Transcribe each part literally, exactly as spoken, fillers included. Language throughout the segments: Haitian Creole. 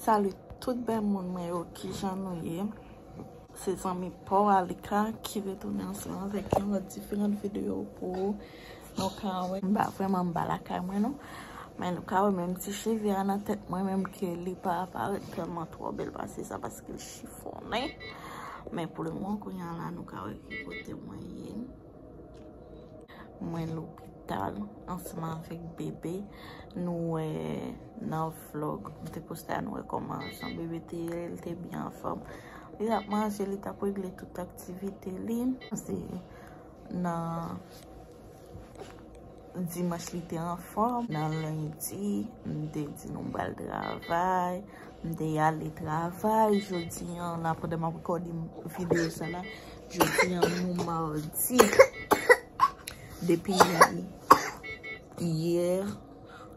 Salut tout bèl moun mwen yo, kijan nou ye? Se zanmi pa w Alika ki retounen ansanm avèk yon lòt diferan videyo pou ou. Nou ka wè, m pa vrèman anba lakay mwen non. Men nou ka wè menm ti cheve a nan tèt mwen, menm ke li pa parèt tèlman twò bèl pase sa paske l chifonnen. Men pou lemoman kounye a la, nou ka wè ki kote mwen ye. Mwen lopital ansanm avèk bebe. Nou wè nan vlog, m te poste a, nou wè kòman jan bebe te ye, li te byen anfòm. Li t ap manje, li t ap regle tout aktivite li. Se nan dimanch li te anfòm. Nan lendi, m te di nou m pral travay. M te ale travay jodi an la, pandan m ap rekòde videyo sa la. Jodi an, nou madi. Depi yè,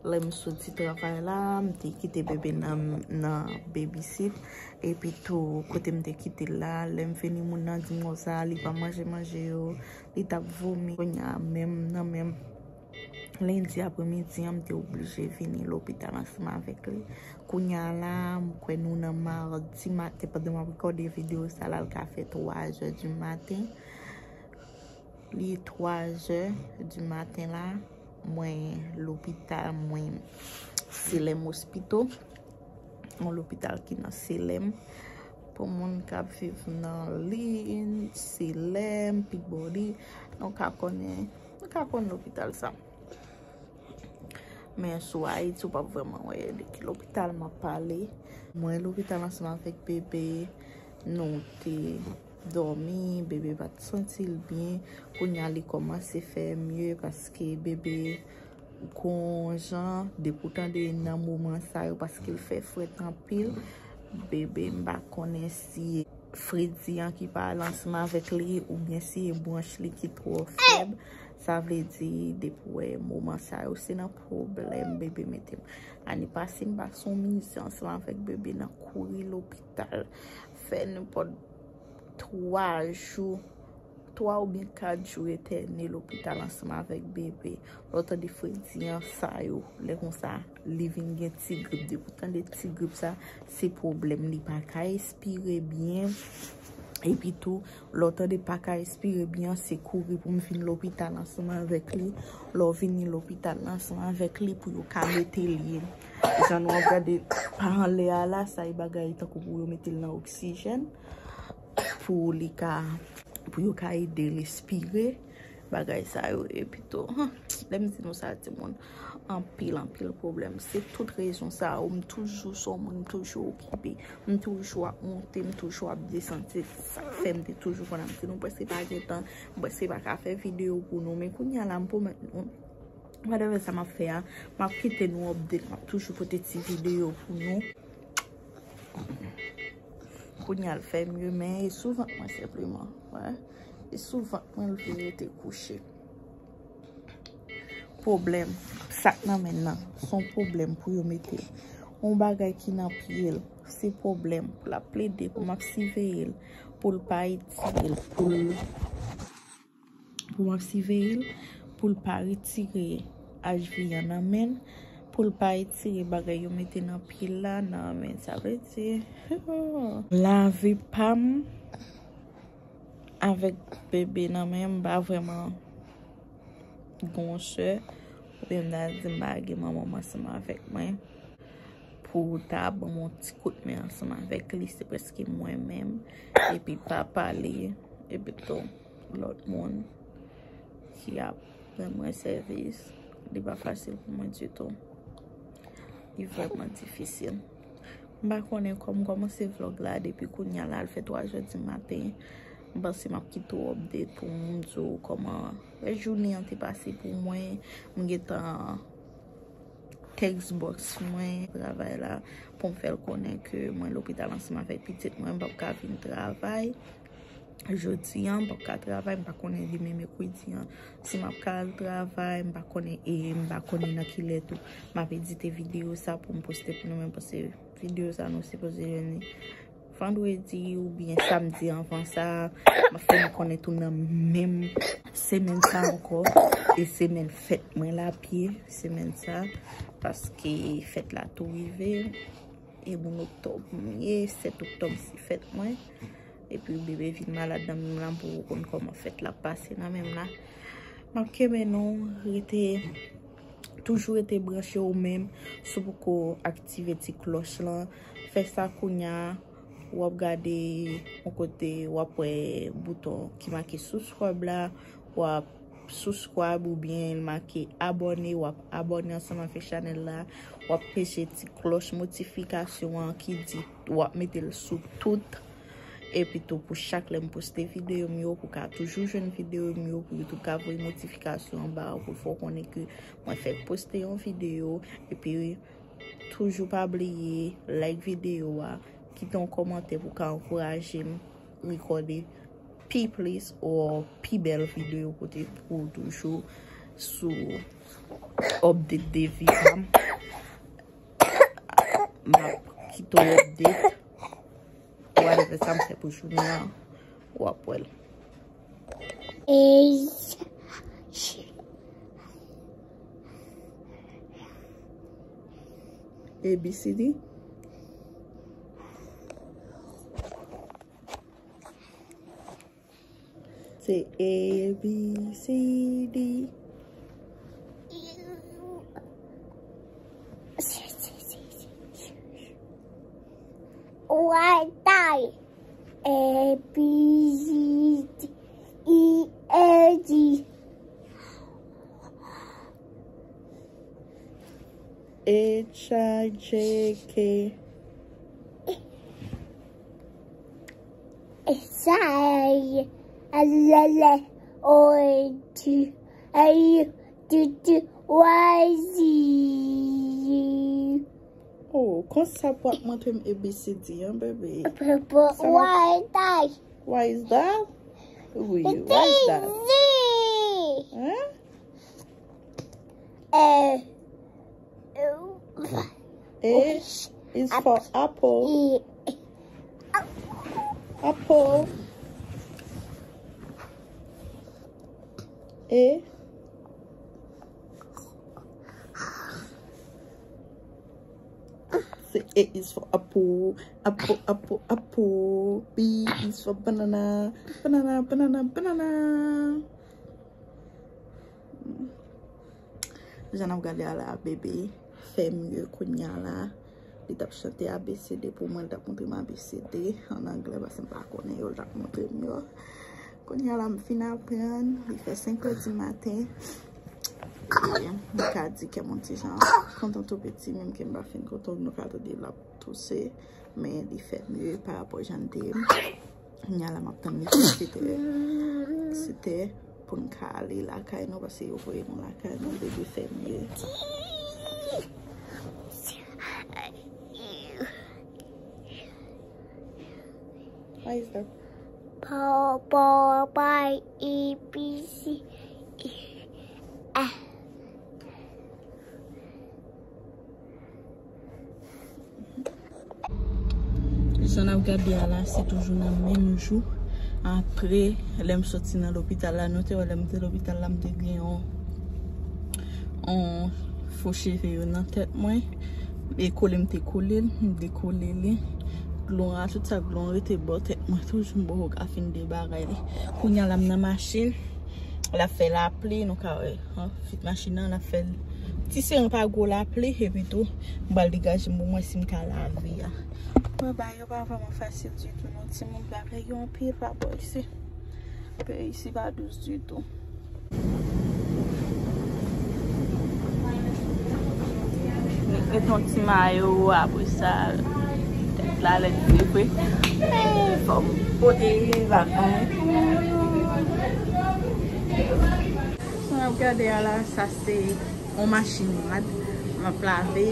lè m soti travay la, m te kite bebe nan, nan babysit. Epi tou, kote m te kite l la, lè m vini, moun nan di m konsa, li pa manje manje yo, li t ap vomi. Kounye a, menm nan menm lendi apremidi an, m te oblije vini lopital ansanm avèk li. Kounye a la, m kwè nou nan madi maten, pandan m ap rekòde videyo sa la, l ka fè twa zè di maten. Li twa zè di maten la, mwen lopital, mwen Selem Hospital. Yon lopital ki nan Selem. Pou moun k ap viv nan Lin, Selem, Peabody, nou ka konnen, nou ka konn lopital sa. Men sou Ayiti, ou p ap vrèman wè de ki lopital m ap pale. Mwen lopital ansanm avèk bebe, nou te dòmi, bebe pa t santi l byen. Kounye a, li kòmanse fè mye paske bebe gon jan, depi w tande nan moman sa yo, paske l fè frèt anpil. Bebe, m pa konnen si fredi an ki pa al ansanm avèk li, oubyen si e branch li ki twò fèb. Sa vle di, depi w wè moman sa yo, se nan pwoblèm bebe mete m. Ane pase, m pase yon mizè ansanm avèk bebe nan kouri lopital. Fè nenpòt twa jou, twa oubyen kat jou etène lopital ansanm avèk bebe. Lè w tande fredi an sa yo, lè konsa, li vin gen ti grip. Depi w tande ti grip sa, se pwoblèm, li pa ka espire byen. Epi tou, lè w tande pa ka espire byen, se kouri pou m vin lopital ansanm avèk li. Lè w vini lopital ansanm avèk li pou yo ka mete l ye. Jan nou ap gade pa anlè a la, sa e bagay tankou pou yo mete l nan oksijèn. Pou li ka, pou yo ka ede l espire. Bagay sa yo, epi tou, lè m di nou sa, timoun, anpil, anpil pwoblèm. Se tout rezon sa yo, m toujou sou moun, m toujou okipe, m toujou ap monte, m toujou ap desann. Se sa k fè m te toujou konn ap di nou, prèske pa gen tan, m prèske pa ka fè videyo pou nou, men kounye a la, m pwomèt nou, whatever sa m ap fè a, m ap kite nou update, m ap toujou pote ti videyo pou nou. Kounye a l fè mye, men e sou vant mwen senpleman. Wè. E sou vant mwen l vin rete kouche. Pwoblèm. Sa k nan men l nan, se yon pwoblèm pou yo mete yon bagay ki nan pye l. Se pwoblèm. Pou l ap plede, pou m ap siveye l, pou l pa etire l, pou l pou m ap siveye l, pou l pa retire H V an nan men l, pou l pa retire bagay yo mete nan pye l la nan men l. Sa vle di, lavi pa m avèk bebe nan men m, m pa vrèman gen yon sè, oubyen m ta di m pa gen manman m ansanm avèk mwen, pou ta ban m yon ti kout men ansanm avèk li, se prèske mwen menm, epi papa li, epi tou lòt moun ki ap rann mwen sèvis. Li pa fasil pou mwen ditou. Li vrèman difisil. M pa konnen kòm m kòmanse vlòg la depi kounye a la, l fè twa zè di maten. M panse m ap kite w update pou m di w kòman jounen an te pase pou mwen. M gentan text boss mwen travay la pou m fè l konnen ke mwen lopital ansanm avèk pitit mwen, m p ap ka vin travay jodi an, m p ap ka travay, m pa konnen demen mèkredi an si m ap ka al travay, m pa konnen, e m pa konnen nan ki lè tou m ap edite videyo sa pou m poste pou nou menm, paske videyo sa nou sipoze jwenn li vandredi oubyen samdi anvan sa, m ap fè nou konnen tou nan menm semèn sa ankò. E semèn fèt mwen la pye semèn sa, paske fèt la tou rive. e moun oktòb m ye, sèt oktòb se fèt mwen. Epi bebe vin malad nan menm la, m poko konn kòman fèt la ap pase nan menm la. M ap kenbe nou, rete, toujou rete branche ou menm, si w poko aktive ti klòch lan, fè sa kounya, w ap gade yon kote, w ap wè bouton ki make subscribe la, w ap subscribe oubyen l make abòne, w ap abòne ansanm avèk chanèl la, w ap peche ti klòch notifikasyon an ki di w ap mete l sou tout. Epi tou pou chak lè m poste videyo m yo, pou ka toujou jwenn videyo m yo, pou YouTube ka voye notifikasyon anba w, pou l fè w konnen ke mwen fèk poste yon videyo. Epi toujou pa bliye like videyo a, kite yon kòmantè pou ka ankouraje m rekòde pi plis ou pi bèl videyo kote pou toujou sou update de vi pa m. M ap kite w update. Whatever sa m fè pou jounen an, w ap wè l. A B C D. Se A B C D. Why die? A B C D E F G H I J K H I L L O N G A U T T Y Z. Oh, konsa pou ap montre m A B C D an, bebe. Why that? Why is that? Wi, why is that? Hein? Eh, A is for apple. Apple. A. Se A is for apple. Apple, apple, apple. B is for banana. Banana, banana, banana. Jan n ap gade a la, bebe fè mye kounya la. Li t ap chante A B C D pou mwen, li t ap montre m A B C D an anglè, paske m pa konnen yo, li t ap montre m yo. Kounya la, m fin aprann, li fè senk è di maten. E, m ka di kè m yon ti jan kontan tou piti, menm ke m pa fin kontan, nou ka tande l ap touse, men li fè mye pa rapò jan l te ye. Kounya la, m ap tann li pou sèt è. Sèt è pou n ka ale lakay nou, paske yo voye nou lakay nou, bebe fè mye. What is that? Paw, paw, pay, A B C, E, F. Jan n ap gade a la, se toujou nan menm jou. Apre, lè m soti nan lopital la, nou te wè lè m te lopital la, m te gen yon, yon fo cheve yo nan tèt mwen. E kole m te kole l, m dekole li. Glon a, tout sa glon rete bò tèt mwen toujou, m poko ka fin debagay li. Kounya la, m nan machin, l ap fè lapli, nou ka wè. An, fit machin nan, l ap fè l. Ti seren pa gwo lapli, epi tou, m pral degaje m pou m wè si m ka lave a. Mwen ba yo pa vrèman fasil ditou, non. Timoun pa plège anpil pa bò isi. Peyi isi pa dous ditou. Met yon ti mayo, apre sa, tèt la lèd vre vre. Men, fò m pote bagay. Sa n ap gade a la, sa se yon machin rad m ap lave.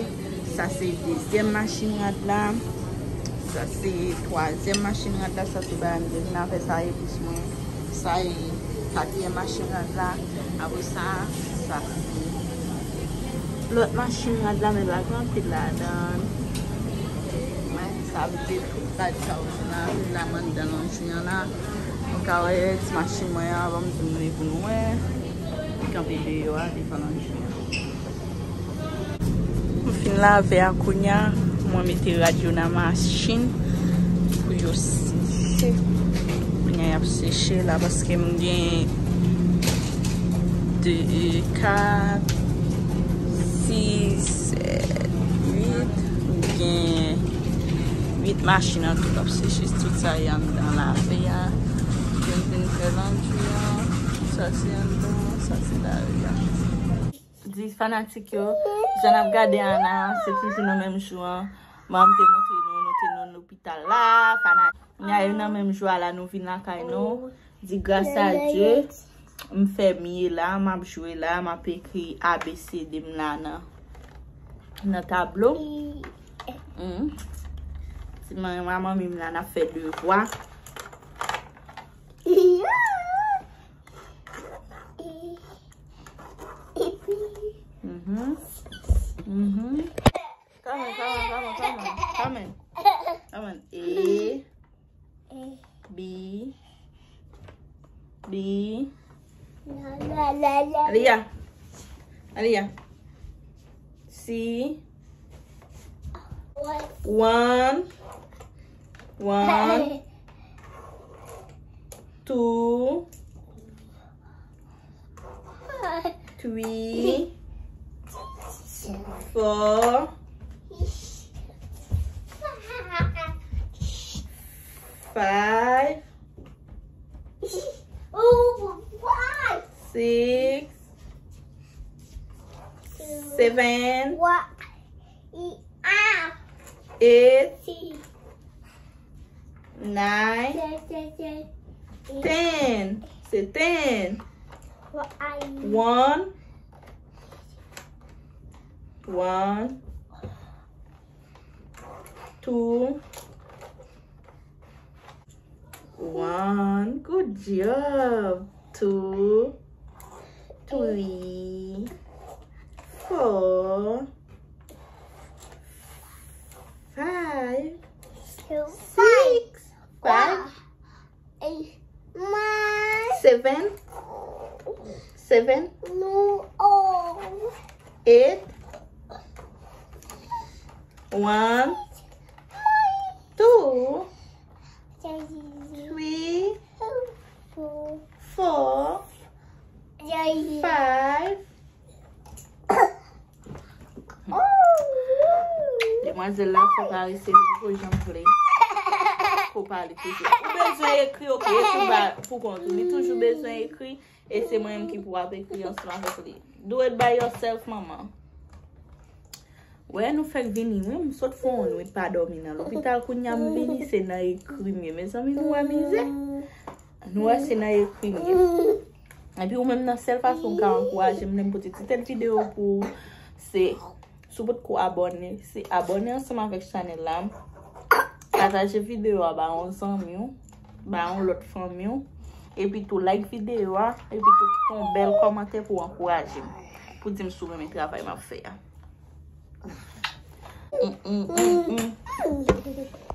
Sa se dezyèm machin rad la. Sa se twazyèm machin rad la. Sa se bagay m te vin avè sa, epi mwen. Sa e katriyèm machin rad la. Apre sa, sa se lòt machin rad la, men pa gen anpil ladan. Men sa vle di tout rad sa yo la, la m anndan londri an la. Nou ka wè ti machin mwen an, ban m zoome pou nou wè. Li kanpe deyò a, devan londri an. M fin lave a kounya. Mwen mete rad yo nan machin pou yo seche. Kounye a y ap seche la paske m gen de, kat, sis, sèt, uit. M gen uit machin an tou k ap seche. Tout sa y anndan lave a. Ke m vin fè landri an. Sa se anndan, sa se lari a. Di fanatik yo, jan n ap gade Ana, se toujou nan menm jou an. Manman te montre nou, nou te nan lopital la, fanatik. Nya yo nan menm jou a la, nou vin lakay nou. Di gras a Dye, m fè m ye la, m ap jwe la, m ap ekri A B C D m la nan, nan tablo. Mm. Ti manman, manmi m la, n ap fè devwa. Mhm. Mhm. Come on, come on, come on, come on, come on. Come on. A, B, B. Aliyah. Aliyah. C. One. One. Two. Three. Four. Five. Six. Seven. Eight. Nine. Ten. Se ten. One. One. Two. One. Good job. Two. Three. Four. Five. Six. Five. Seven. Seven. Eight. One. Two. Three. Four. Five. Demwazèl la fò parese, li poko janm vle ko pale toujou. Ou bezwen ekri, ok, ekri ba, pou kont ou. Li toujou bezwen ekri, e se mwen menm ki pou ap ekri ansanm avèk li. Do it by yourself, manman. Wè, nou fèk vini, wi, m sot fè yon nwit pa dòmi nan lopital, kounye a m vini, se nan ekri m ye. Mezanmi, nou wè mizè? Nou wè se nan ekri m ye. Epi ou menm nan sèl fason ou ka ankouraje m, lè m pote ti tèt videyo pou ou, se si w potko abòne, se abòne ansanm avèk chanèl la. Pataje videyo a ba yon zanmi w, ba yon lòt fanmi w. Epi tou like videyo a, epi tou kite yon bèl kòmantè pou w ankouraje m. Pou di m si w renmen travay m ap fè a. Mm, mm, mm, mm.